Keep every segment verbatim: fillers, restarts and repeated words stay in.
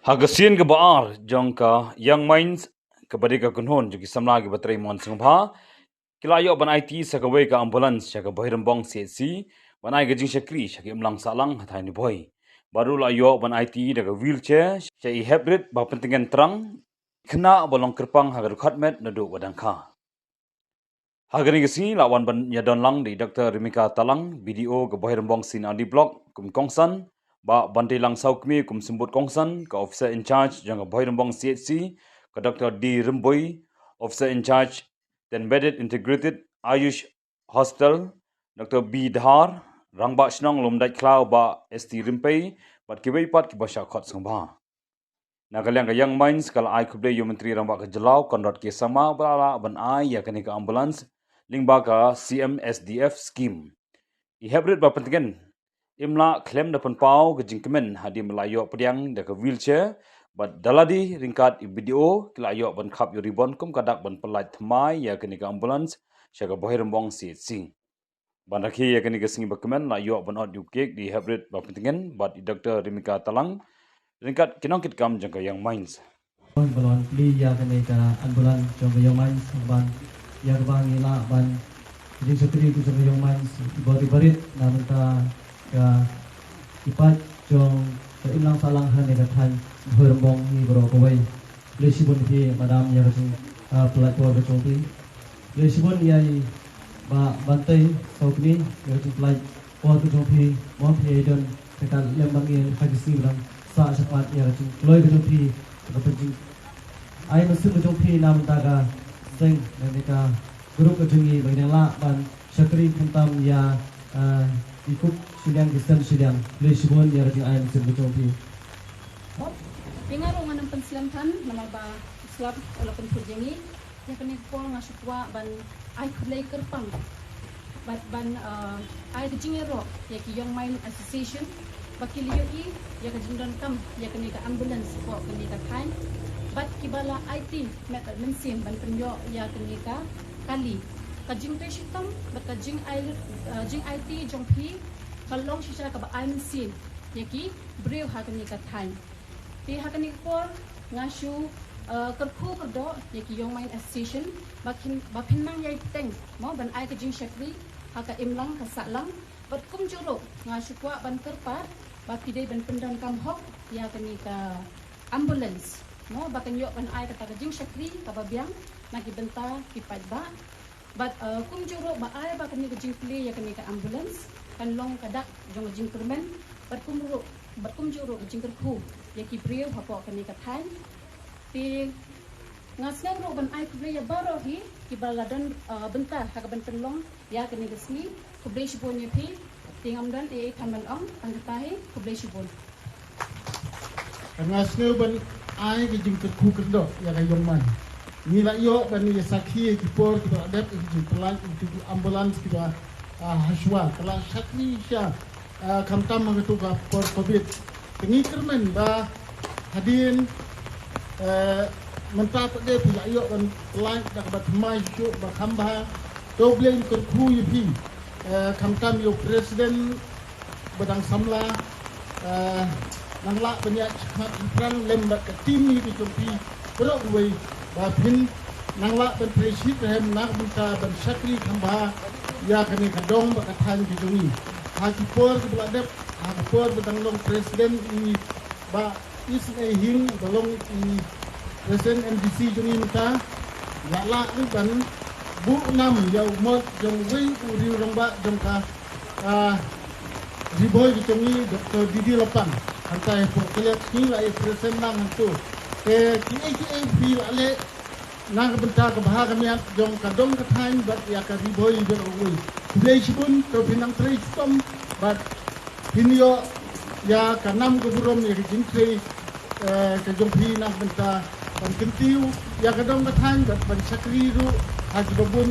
Ha ka sien kaba ar jong ka Young Minds, kaba dei ka kynhun jong ki samla kiba trei mon sngewbha, ki la ïoh ban aiti sa kawei ka ambulance sha ka Bhoirymbong C H C ban ai ka jingshakri sha ki imlang sahlang ha thaiñ Ri Bhoi. Bad ruh la ïoh ban aiti da ka wheelchair sha i Heprit Bapyntngen Trang, khynnah ba long kyrpang ha ka dkhot met naduh ba dang kha. Ha kane ka sngi la wan ban ïadon lang da i Doctor Rimika Talang, B D O ka Bhoirymbong C and RD Block kum kongsan, Bah Bantelang Sawkmie kum symbud kongsan, ka Officer in Charge jong ka Bhoirymbong C H C, ka Doctor D Rymbui, Officer in Charge ten bedded Integrated Ayush Hospital, Doctor B Dhar, Rangbah Shnong Lumdaitklaw Bah S T Rympei, bad kiwei pat kiba shah khot sngewbha. Na ka liang ka Young Minds ka la ai khublei ïa u Myntri Rangbah ka Jylla Conrad K Sangma ba la lah ban ai ïa kane ka ambulance lyngba ka C M S D F scheme. I Heprit Bapyntngen im lah khlem da pynpaw ka jingkmen hadien ba la ïoh pdiang da ka wheelchair, bad da lade ryngkat i B D O ki la ïoh ban khap ïa u ribon kum ka dak ban pyllait thymmai ïa kane ka ambulance sha ka Bhoirymbong C H C. Ban rakhe ïa kane ka sngi ba kmen la ïoh ban ot ïa u cake da i Heprit Bapyntngen bad i Doctor Rimika Talang ryngkat ki nongkitkam jong ka Young Minds. Ba la wan plie ïa kane ka ambulance jong ka Young Minds, ban ïa kaba ngi lah ban jingshakri jong ka Young Minds, i bor i barit na bynta ka, ki paid jong ka imlang sahlang ha kane ka thaiñ Bhoirymbong ngi baroh kawei. Khublei shibun ïa phi madam ïa ka jing, ah, pyllait por ka jong phi. Khublei shibun ïa i Bah Bantei Sawkmie ïa ka jingpyllait por ka jong phi, mo phi ïa don ka, ka lem ba ngi ha ka sngi ba dang sah shakhmat ïa ka jingkloi ka jong phi, ka pynjing ai mynsiem ka jong phi na bynta ka seng, na ka group ka jong ngi ba ngi dang lah ban shakri khamtam ïa, ah, ki kup shiliang ki sem shiliang. Khublei shibun ïa ka jingai mynsiem ka jong phi. Te nga ruh ngan ym pynslem than namar ba u slap u la pynphut ïa ngi. Ïa kane ka por nga shu kwah ban ai khublei kyrpang bad ban, ah, ai ka jingïaroh ïa ki Young Mind Association ba ki la ïohi ïa ka jingdonkam ïa kane ka ambulance hapoh kane ka thaiñ bad kiba la aiti met bad mynsiem ban pynïoh ïa kane ka kali. Ka jingtrei shitom bad ka jingai, ah, jingaiti jong phi ka long shisha kaba ai mynsiem ïa ki briew ha kane ka thaiñ. Te ha kane ka por nga shu, eh, kyrkhu kyrdoh ïa ki Young Mind Association ba kin, ba phin nang ïai bteng mo ban ai ka jingshakri ha ka imlang ka sahlang bad kumjuh ruh nga shu kwah ban kyrpad ba phi dei ban pyndonkam hok ïa kane ka ambulance mo ba kan ïoh ban ai kata ka jingshakri kaba biang na ki bynta ki paidbah. Bad, eh, kumjuh ruh ba ai ba kane ka jingplie ïa kane ka ambulance kan long ka dak jong ka jingkyrmen bad kum ruh, bad kumjuh ruh ka jingkyrkhu ïa ki briew hapoh kane ka thaiñ. Te nga sngew ruh ban ai khublei ïa baroh hi kiba la don, eh, bynta ha ka ban pynlong ïa kane ka sngi. Khublei shibun ïa phi. Te ngam don ei ei than ban ong tang kata hi. Khublei shibun. Nga sngew ban ai ka jingkyrkhu kyrdoh ïa ka Young Mind. Ngi la ïoh ban ïa sakhi ïa ki por kiba la dep ïa ki jingpyllait ïa ki ambulance kiba, ah, ha shuwa ka la shakri sha, ah, khamtam ha katu ka por covid. Te ngi kyrmen ba hadien, eh, mynta pat de phi la ïoh ban pyllait da kaba thymmai shuh ba kham bha. To Blei un kyrkhu ïa phi, eh, khamtam ïa u president ba dang samla, eh, nang lah ban ïaid shakhmat shaphrang lem bad ka team hi ka jong phi baroh kawei ba phin nang lah ban trei shitrhem na ka bynta ban shakri kham bha ïa kane ka dong bad ka thaiñ ka jong ngi. Ha ki por kiba la dep, ha ki por ba dang long president i Bah Isynei Hing ba long i president M D C jong ngi mynta, la lah ruh ban buh nam ïa u mot jong uwei u riew rangbah jong ka, ah, Ri Bhoi ka jong ngi, Doctor D D Lapang. Hangta hapoh Khliehriat ngi la ïa present lang hangto. Te kiei kiei phi la leh na ka bynta ka bha ka miat jong ka dong ka thaiñ bad ïa ka Ri Bhoi baroh kawei. Khublei shibun, to phin nang trei shitom bad phin ïoh ïa ka nam ka burom ïa ka jingtrei, eh, ka jong phi na ka bynta ban kyntiew ïa ka dong ka thaiñ bad ban shakri ruh ha kiba bun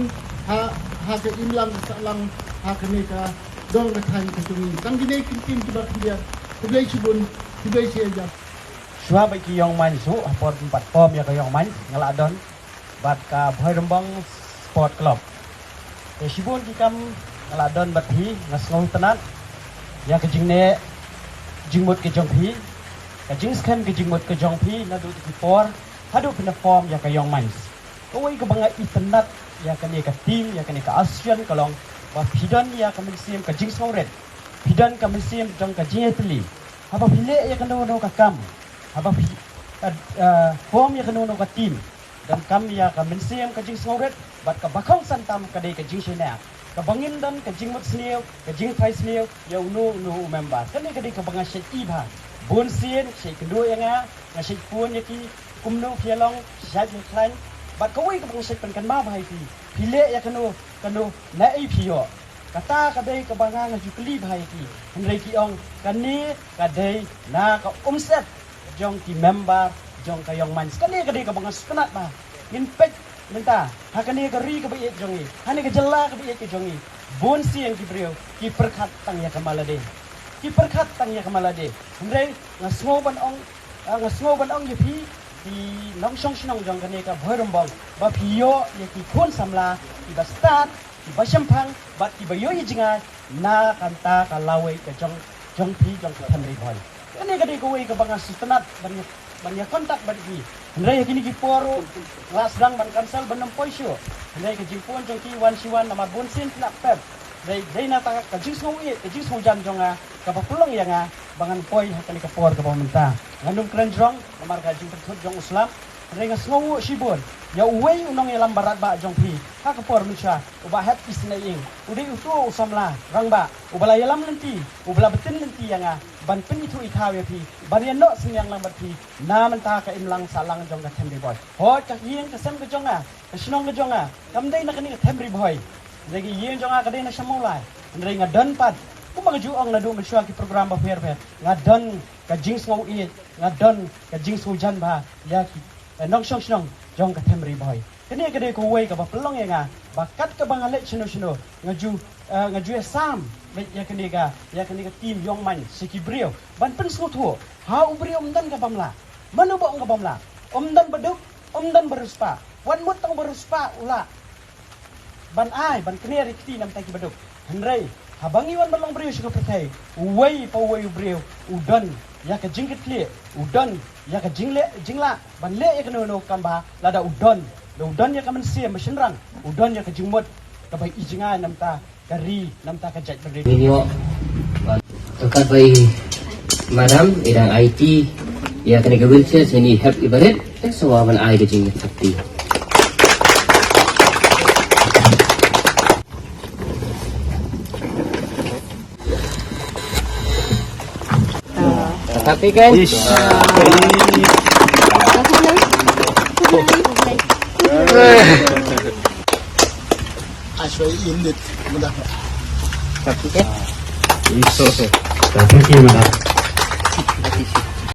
ha, ha ka imlang ka sahlang ha kane ka dong ka thaiñ ka jong ngi. Tang kine ki ktien kiba khyndiat. Khublei shibun, khublei shihajar. Shuwa ba ki Young Minds shuh, ha por ba pom ïa ka Young Minds nga la don bad ka Bhoirymbong Sport Club. Te shibun ki kam nga la don bad phi, nga sngewtynnat ïa ka jingneh jingmut ka jong phi. Ka jingskhem ka jingmut ka jong phi naduh ki por haduh phi na form ïa ka Young Minds. Kawei kaba nga itynnad ïa kane ka team, ïa kane ka association ka long ba phi don ïa ka mynsiem ka jingsngewrit. Phi don ka mynsiem jong ka jingïatylli. Haba phi leh ïa kano kano ka kam, haba phi, uh, form ïa kano kano ka team, donkam ïa ka mynsiem ka jingsngewrit bad kaba kongsan tam ka dei ka jingshaniah. Kaba ngin don ka jingmut sniew, ka jingtrai sniew ïa uno uno u member. Kane ka dei kaba nga shait i bha. Bun sien shait kynduh ïa nga, nga shait phone ïa ki, kumno phi ïa long, shait ïa khlaiñ. Bad kawei kaba nga shait pynkynmaw bha ïa phi, phi leh ïa kano kano, naei phi ïoh. Kata ka dei kaba nga nga ju kylli bha ïa ki. Hynrei ki ong kane ka dei na ka umsyep jong ki member jong ka Young Minds. Kane ka dei kaba nga sngewtynnad bha. Ngin peit mynta ha kane ka ri kaba ïeit jong ngi, ha kane ka jylla kaba ïeit ka jong ngi, bun sien ki briew ki pyrkhat tang ïa ka ma lade. Ki pyrkhat tang ïa ka ma lade. Hynrei nga sngew ban ong, ah, nga sngew ban ong ïa phi, ki nongshong shnong jong kane ka Bhoirymbong, ba phi ïoh ïa ki khun samla kiba stad, kiba shemphang bad kiba ïohi jngai na kata ka lawei ka jong, jong phi, jong ka Them Ri Bhoi. Kane ka dei kawei kaba nga sngewtynnad ban ïa, ban ïa contact bad ki. Hynrei ha kine ki por ruh nga sdang ban cancel ban ym poi shuh. Hynrei ka jingphone jong ki wan shi wan namar bun sien ki la pep. Hynrei dei na kata ka jingsngew ïeit, ka jingsngew jan jong nga kaba pynlong ïa nga ba ngan poi ha kane ka por kaba mynta. Ngan ym kren jrong namar ka jingpynthut jong u slap. Hynrei nga sngewnguh shibun ïa uwei u nongïalam ba radbah jong phi ha ka por mynshuwa, u Bah Hep Isynei Ïing. U dei uto u samla rangbah uba la ïalam lynti, uba la btin lynti ïa nga ban pynithuh ithaw ïa phi, ban ïa noh synñiang lang bad phi na mynta ka imlang sahlang jong ka Them Ri Bhoi. Hooid, ka ïing ka sem ka jong nga, ka shnong ka jong nga kam dei na kane ka Them Ri Bhoi. Hynrei ka ïing jong nga ka dei na Sha Mawlai. Hynrei nga don pat, kumba nga ju ong naduh mynshuwa ki program bapher bapher, nga don ka jingsngew ïeit, nga don ka jingsngew jan bha ïa ki, eh, nongshong shnong jong ka Them Ri Bhoi. Kane ka dei kawei kaba pynlong ïa nga ba kat kaba nga leit shano shano nga ju, eh, nga ju ïasam beit ïa kane ka, ïa kane ka team Young Minds sha ki briew ban pynsngewthuh. Ha u briew ym don kaba ym lah. Mano ba ong kaba ym lah? Ym don ba duk, ym don ba riewspah. Wat mut tang ba riewspah u lah ban ai, ban kner ïa ki kti na bynta kiba duk. Hynrei haba ngi wan ban long briew sha ka pyrthei, uwei pa uwei u briew u don ïa ka jingkitkhlieh, u don ïa ka jingleh, jinglah ban leh ïa kano kano ka kam bha. Lada u don, lada u don ïa ka mynsiem ba shynrang, u don ïa ka jingmut kaba ïohi jngai na bynta ka ri, na bynta ka jaitbynriew. Ngi ïoh, uh, tangkat ba i madam i dang aiti ïa kane ka wheelchair sha i Hep Ibarit, te sa wan ban ai ka jingïathap kti. Happy kan? Ish. Ashway in dit mudah. Happy kan? Ish. Happy kan, madam?